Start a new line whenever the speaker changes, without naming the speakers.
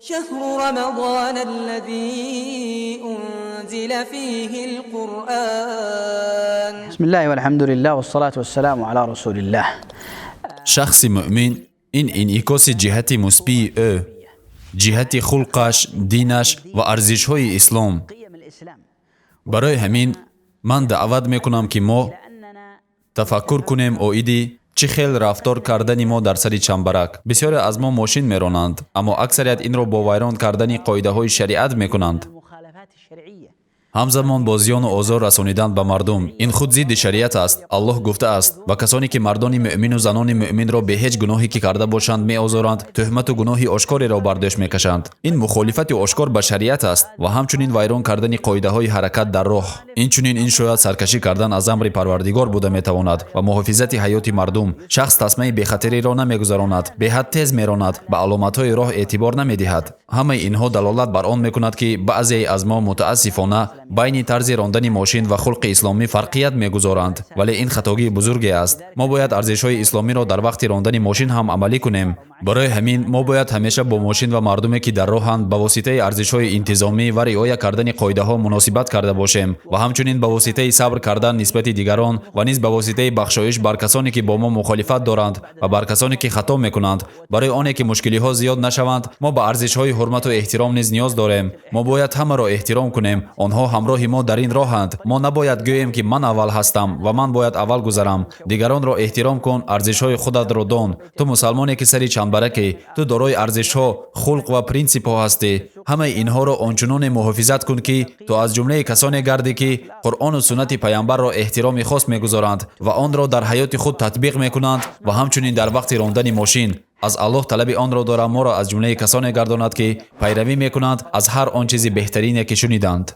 شهر رمضان الذي أنزل فيه القرآن.
بسم الله والحمد لله والصلاة والسلام على رسول الله.
Шахси муъмин ин инъикоси ҷиҳати мусбии ӯ, ҷиҳати хулқаш, динаш ва арзишҳои ислом.
قيم الإسلام.
Барои ҳамин ман даъват мекунам, ки мо
لأننا
тафаккур кунем оиди чӣ хел рафтор кардани мо дар сари чамбарак. Бисёре аз мо мошин меронанд, аммо аксарият инро бо вайрон кардани қоидаҳои шариат мекунанд.
المخالفات الشرعية.
Ҳамзамон бо зиёну озор расонидан ба мардум. Ин худ зидди шариат аст. Аллоҳ гуфтааст: «Ва касоне ки мардони муъмину занони муъминро бе ҳеҷ гуноҳе ки карда бошанд меозоранд, тӯҳмату гуноҳи ошкореро бар дӯш мекашанд». Ин мухолифати ошкор ба шариат аст ва ҳамчунин вайрон кардани қоидаҳои ҳаракат дар роҳ. Инчунин ин шояд саркашӣ кардан аз амри Парвардигор буда метавонад ва муҳофизати ҳаёти мардум. Шахс тасмаи бехатариро намегузаронад, беҳад тез меронад, ба аломатҳои роҳ эътибор намедиҳад. Ҳамаи инҳо далолат бар он мекунад, ки баъзеи аз мо мутаассифона байни тарзи рондани мошин ва хулқи исломӣ фарқият мегузоранд, вале ин хатогии бузурге аст. Мо бояд арзишҳои исломиро дар вақти рондани мошин ҳам амалӣ кунем. Барои ҳамин мо бояд ҳамеша бо мошин ва мардуме, ки дар роҳанд, ба воситаи арзишҳои интизомӣ ва риоя кардани қоидаҳо муносибат карда бошем ва ҳамчунин ба воситаи сабр кардан нисбати дигарон ва низ ба воситаи бахшоиш бар касоне, ки бо мо мухолифат доранд, ва бар касоне, ки хато мекунанд. Барои оне ки мушкилиҳо зиёд нашаванд, мо ба арзишҳои ҳурмату эҳтиром низ ниёз дорем. Мо бояд ҳамаро эҳтиром кунем. Онҳо ҳамроҳи мо дар ин роҳанд. Мо набояд гӯем, ки ман аввал ҳастам ва ман бояд аввал гузарам. Дигаронро эҳтиром кун, арзишҳои худатро дон. Ту мусалмоне, ки сари чанбаракӣ, ту дорои арзишҳо, хулқ ва принсипҳо ҳастӣ. Ҳамаи инҳоро ончуноне муҳофизат кун, ки ту аз ҷумлаи касоне гардӣ, ки Қуръону суннати Паямбарро эҳтироми хос мегузоранд ва онро дар ҳаёти худ татбиқ мекунанд ва ҳамчунин дар вақти рондани мошин. Аз Аллоҳ талаби онро дорам, моро аз ҷумлаи касоне гардонад, ки пайравӣ мекунанд аз ҳар он чизи беҳтарине, ки шуниданд.